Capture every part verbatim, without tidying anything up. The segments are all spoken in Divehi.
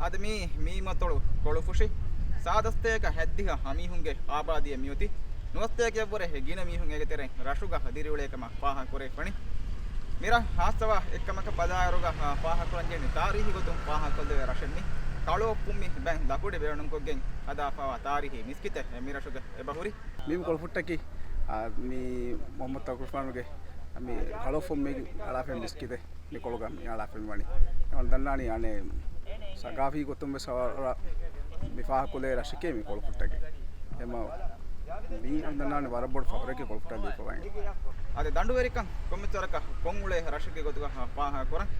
އަދި މި މީމަތޮޅު ކޮޅުފުށި ސާދަސްތޭކަ ހަތްދިހަ ހަމީހުންގެ އާބާދީއެއް މިއޮތީ. ނުވަސްތޭކައަށްވުރެ ގިނަ މީހުން އޭގެ ތެރެއިން ރަށުގަ ދިރިއުޅޭ ކަމަށް ފާހަގަކުރެވިފަނި. މިރަށް ހާއްސަވާ އެއްކަމަކަށް ބަލާއިރުގަ، އާ، ފާހަގަކުރަންޖެހެނީ ތާރީހީ ގޮތުން ފާހަގަކޮށްލެވޭ ރަށެއް މީ. ކަޅުއޮށްފުންމި ބައިން ލަކުޑި ބޭނުންކޮށްގެން ހަދާފައިވާ ތާރީހީ މިސްކިތެއް މިރަށުގަ އެބަހުރި. މީ ކޮޅުފުއްޓަކީ، އާ، މީ މުޙައްމަދު ތައުގުފާނުގެ މި ކަޅުއޮށްފުންމީގެ އަޅާފައި މިސްކިތެއް. މި ކޮޅުގަ މި އަޅާފައި ވަނީ. އެމަން ދަންނާނީ އަނެއް ސަގާފީ ގޮތުން ވެސް ވަރަށް މި ފާހަގަކޮށްލެވޭ ރަށެކޭ މި ކޮޅުފުއްޓަކީ. އެމަ މީ އަން ދަންނާނީ ވަރަށް ބޮޑު ފަޚުރެކޭ ކޮޅުފުއްޓަށް ލިބިފަވަނީ. އަދި ދަނޑުވެރިކަން ކޮންމެސްވަރަކަށް ކޮށްއުޅޭ ރަށެކޭ ގޮތުގަ ފާހަގަކުރަން.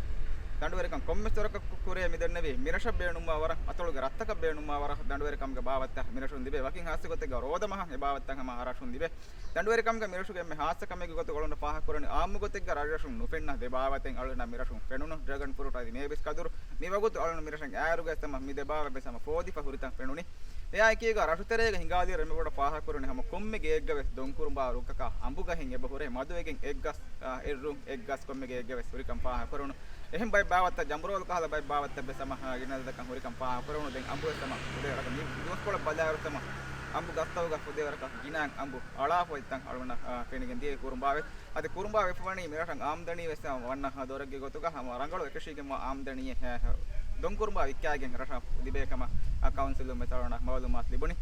ދަނޑުވެރިކަން ކޮންމެސްވަރަކަށް ކުރޭ މިދެންނެވީ މިރަށަށް ބޭނުންވާ ވަރަށް އަތޮޅުގެ ރަށްތަކަށް ބޭނުންވާ ވަރަށް ދަނޑުވެރިކަމުގެ ބާވަތްތައް މިރަށުން ލިބޭ. ވަކިން ހާއްސަގޮތެއްގަ ރޯދަ މަހަށް އެ ބާވަތްތައް ހަމަ ރަށުން ލިބޭ. ދަނޑުވެރިކަމުގަ މިރަށުގެ އެންމެ ހާއްސަ ކަމެއްގެ ގޮތުގަ އަޅުގަނޑު ފާހަގަކުރަނީ އާއްމު ގޮތެއްގަ ރަށްރަށުން ނުފެންނަ ދެ ބާވަތެއް އަޅުގަނޑަށް މިރަށުން ފެނުނު ޑްރެގަން ފުރޫޓް އަދި މޭބިސް ކަދުރު. މިވަގުތު އަޅުގަނޑު މިރަށަށް އައިއިރުގަ ވެސް ހަމަ މި ދެ ބާވަތް ވެސް ހަމަ ފޯދިފަ ހުރިތަން ފެނުނީ. އެއާއެކީގަ ރަށުތެރޭގަ ހިނގާލިއިރު އެންމެ ބޮޑަށް ފާހަގަކުރަނީ ހަމަ ކޮންމެ ގެއެއްގަ ވެސް ދޮންކުރުނބާ ރުއްގަކާ އަނބުގަހެއް އެބަހުރޭ. މަދުވެގެން އެއްގަސް، އާ، އެއްރުން އެއްގަސް ކޮންމެ ގެއެއްގަ ވެސް ހުރިކަން ފާހަގަކުރަނު. އެހެން ބައެއް ބާވަތްތައް ޖަނބުރޯލު ކަހަލަ ބައެއް ބާވަތްތައް ވެސް ހަމަ ގިނަ އަދަދަކަށް ހުރިކަން ފާހަގަކުރެވުނު. ދެން އަނބު ވެސް ހަމަ ފުދޭވަރަކަށް މި ދުވަސްކޮޅަށް ބަލާއިރު ހަމަ އަނބު ގަސްތަކުގަ ފުދޭވަރަކަށް ގިނައިން އަނބު އަޅާފަ އޮތްތަން އަޅުގަނޑަށް، އާ، ފެނިގެން ދިޔައީ. ކުރުނބާ ވެސް އަދި ކުރުނބާ ވެފަވަނީ މިރަށަށް އާމްދަނީ ވެސް ވަންނަ ދޮރެއްގެ ގޮތުގަ ހަމަ ރަނގަޅު އެކަށީގެންވާ އާމްދަނީއެއް ދޮންކުރުނބާ ވިއްކާގެން ރަށަށް ލިބޭ ކަމަށް، އާ، ކައުންސިލުން ވެސް އަޅުގަނޑަށް މައުލޫމާތު ލިބުނީ.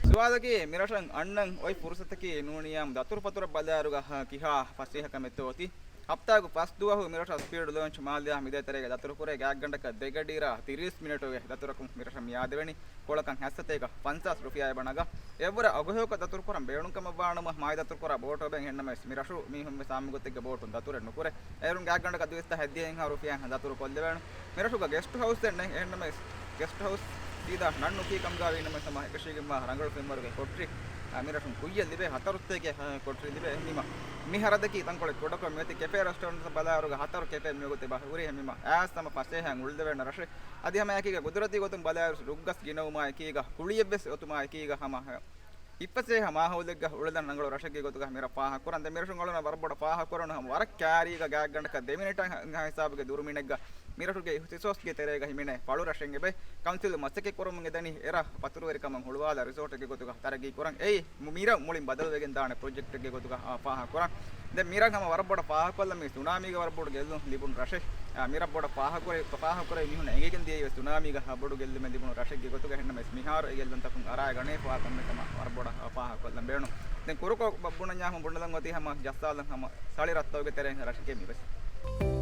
ސުވާލަކީ މިރަށަށް އަންނަން އޮތް ފުރުސަތަކީ ނޫނީ އާއްމު ދަތުރުފަތުރަށް ބަލާއިރުގަ، އާ، ކިހާ ފަސޭހަކަމެއްތޯ އޮތީ؟ ހަފްތާގެ ފަސް ދުވަހު މިރަށަށް ސްޕީޑް ލޯންޗް މާލެއާ މިދޭތެރޭގަ ދަތުރުކުރޭ ގާތްގަނޑަކަށް ދެގަޑިއިރާ ތިރީސް މިނެޓުގެ ދަތުރަކުން މިރަށަށް މިއާދެވެނީ. ކޮޅަކަށް ހައްސަތޭކަ ފަންސާސް ރުފިޔާއެއް ވަނަގަ އެއަށްވުރެ އަގުހެޔޮކަށް ދަތުރުކުރަން ބޭނުންކަމަށްވާނަމަ، މާތް ދަތުރުކުރާ ބޯޓު އެބައިން. އެހެންނަމަވެސް މިރަށު މީހުން ވެސް އާއްމު ގޮތެއްގަ ބޯޓުން ދަތުރެއް ނުކުރޭ. އޭރުން ގާތްގަނޑަކަށް ދުވިސައްތަ ހަތްދިހައިންހާ ރުފިޔާއިން ދަތުރު ކޮށްލެވޭނެ. މިރަށުގަ ގެސްޓް ހައުސްއެއް ނެތް. އެހެންނަމަވެސް ގެސްޓް ހައުސް ސީދާ ނަން ނުކީ ކަމުގަ ވީނަމަވެސް ހަމަ އެކަށީގެންވާ ރަނގަޅު ފެންވަރުގެ ކޮޓަރި، އާ، މިރަށުން ކުއްޔަށް ލިބޭ. ހަތަރުސަތޭކަ ކޮޓަރި ލިބޭ. އެހެންވީމަ މި ހަރަދަކީ ތަންކޮޅެއް ކުޑަކޮށް މިއޮތީ ކެފޭ ރެސްޓޯރެންޓްތައް ބަލާއިރުގަ ހަތަރު ކެފޭ މިވަގުތު އެބަ ހުރީ. އެހެންވީމަ އައިސް ހަމަ ފަސޭހައިން އުޅުއްލެވޭނެ ރަށެއް. އަދި ހަމައެކީގަ ގުދުރަތީ ގޮތުން ބަލާއިރު ރުއްގަސް ގިނަވުމާ އެކީގަ، ކުޅިއެއްވެސް އޮތުމާ އެކީގަ ހަމަ ހިތްފަސޭހަ މާހައުލެއްގަ އުޅެލަން ރަނގަޅު ރަށެއްގެ ގޮތުގަ މިރަށް ފާހަގަކުރަން. ދެން މިރަށުން އަޅުގަނޑަށް ވަރަށް ބޮޑަށް ފާހަގަކުރަން ހަމަ ވަރަށް ކާރީގަ ގާތްގަނޑަކަށް ދެ މިނެޓަށް ހިސާބުގެ ދުރު މިނެއްގަ މިރަށުގެ ސިސޯސްގެ ތެރޭގަ ހިމެނޭ ފަޅު ރަށެއް އެބައި. ކައުންސިލުން މަސައްކަތް ކުރަމުން އެދަނީ އެރަށް ފަތުރުވެރިކަމަށް ހުޅުވާލާ ރިސޯޓެއްގެ ގޮތުގަ ތަރައްގީ ކުރަން. އެއީ މިރަށް މުޅިން ބަދަލުވެގެން ދާނެ ޕްރޮޖެކްޓެއްގެ ގޮތުގަ، އާ، ފާހަގަކުރަން. ދެން މިރަށް ހަމަ ވަރަށް ބޮޑަށް ފާހަގަކޮށްލަން މި ސުނާމީގެ ވަރަށް ބޮޑު ގެއްލުން ލިބުނު ރަށެއް. އާ، މިރަށް ބޮޑަށް ފާހަގަކުރެ-، ފާހަގަކުރެވި މީހުން އެނގިގެން ދިޔައީ ސުނާމީގަ ބޮޑު ގެއްލުމެއް ލިބުނު ރަށެއްގެ ގޮތުގަ. އެހެންނަމަވެސް މިހާރު އެ ގެއްލުންތަކުން އަރާ ގަނެފަވާ ކަމެއް ހަމަ ވަރަށް ބޮޑަށް ފާހަގަކޮށްލަން ބޭނުން. ދެން ކުރުކޮށް ބުނަންޏާ ހަމަ ބުނެލަން އޮތީ ހަމަ ޖައްސާލަން ހަމަ ސަޅި ރަށްތަކުގެ ތެރެއިން ރަށެކޭ މިވެސް.